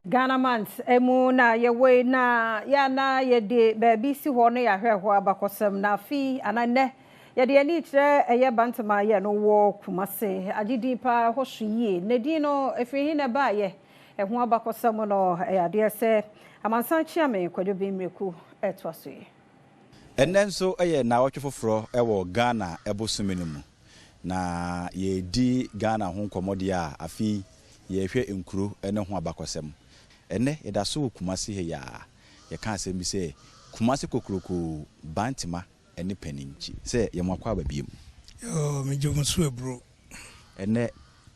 Ghana Month mu na yɛwɔ yi na yɛ a na yɛde baabi si hɔ na yɛahwɛ hɔ abakɔsɛm na afe anaa nnɛ yɛde yɛn ani rekyerɛ ɛyɛ Bantama yɛ no wɔ Kumase agye din paa ɛhɔ so yie na din no ɛfiri he na ɛbaeɛ ɛho abakɔsɛm no ɛyɛ adeɛ sɛ Amansan Kyeame Kwadwo Bemmireku ɛtoa so yi. Ɛnnɛ nso yɛ nnawɔtwe foforɔ wɔ Ghana bosome no mu. Na yɛredi Ghana ho nkɔmmɔ deɛ a, afe yi yɛrehwɛ nkuro ne ho abakɔsɛm. Ɛnnɛ yɛda so wɔ Kumasi ha yi ara. Yɛka asɛm bi sɛ, Kumasi kokrokoo, Bantema ne panin. Sɛ yɛn mo akwaaba biom. Yoo, megye mo so aburo. Ɛnnɛ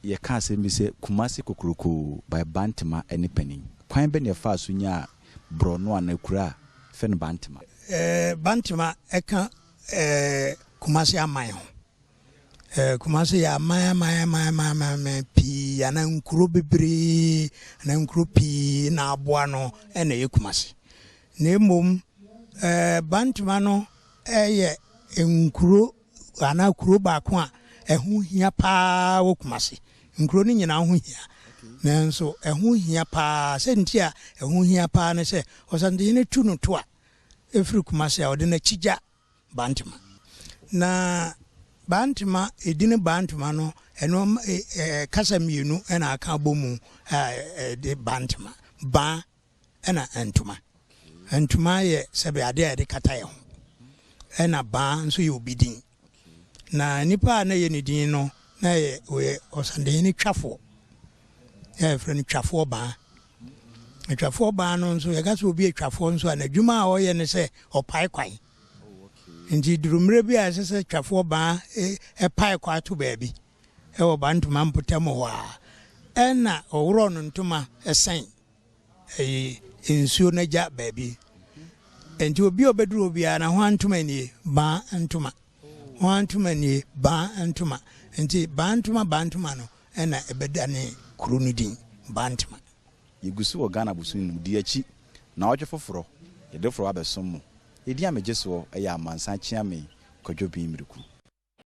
yɛka asɛm bi sɛ, Kumasi kokrokoo by Bantema ne panin. Kwan bɛ na yɛfaa so nyaa borɔno anaa kuro a yɛfrɛ no Bantema? Bantema ka Kumasi aman ho. Kumasi yɛ aman aman aman aman aman aman pii anaa nkuro bebree anaa nkuro pii na aboa no na ɛyɛ Kumasi. Na mmom Bantama no yɛ nkuro anaa kuro baako a ɛho hia paa wɔ Kumasi. Nkuro no nyinaa ho hia, nanso ɛho hia paa. Sɛ nti a ɛho hia paa ne sɛ Ɔsantehene tu no to a ɛfiri Kumasi a ɔde n'akyi gya Bantama. Na Bantama, edin Bantama no, ɛno kasa mmienu na aka abɔ mu a ɛde Bantama. Ba ɛna ntoma. Ntoma yɛ sɛbe adeɛ a yɛde kata yɛn ho. Ɛna ba nso yɛ obi din. Na nipa a na ɛyɛ ne din no, na ɛyɛ ɔyɛ ɔsandehene twafoɔ. Yɛ yɛfrɛ no twafoɔ baa. Atwafoɔ baa no nso, yɛka sɛ obi yɛ twafoɔ nso a, n'adwuma a ɔyɛ ne sɛ ɔpae kwan. Nti duru mmerɛ bi a ɛsɛ sɛ twafoɔ baa pae kwan to baabi wɔ Bantoma mpɔtam hɔ a, ɛna ɔworɔ no ntoma sɛn ɛyi nsuo no agya baabi. Nti obi a ɔbɛduru hɔ biara na hwan ntoma nie? Baa ntoma. Hwan ntoma nie? Baa ntoma. Nti baa ntoma baa ntoma no ɛna ɛbɛdane kuro no din, Bantama. Yɛgu so wɔ Ghana bosome no mu. Di akyi, Naawɔtwe foforɔ, yɛde foforɔ abɛsom mo. Edin a megye soɔ yɛ Amansan Kyeame Kwadwo Bin Miriku.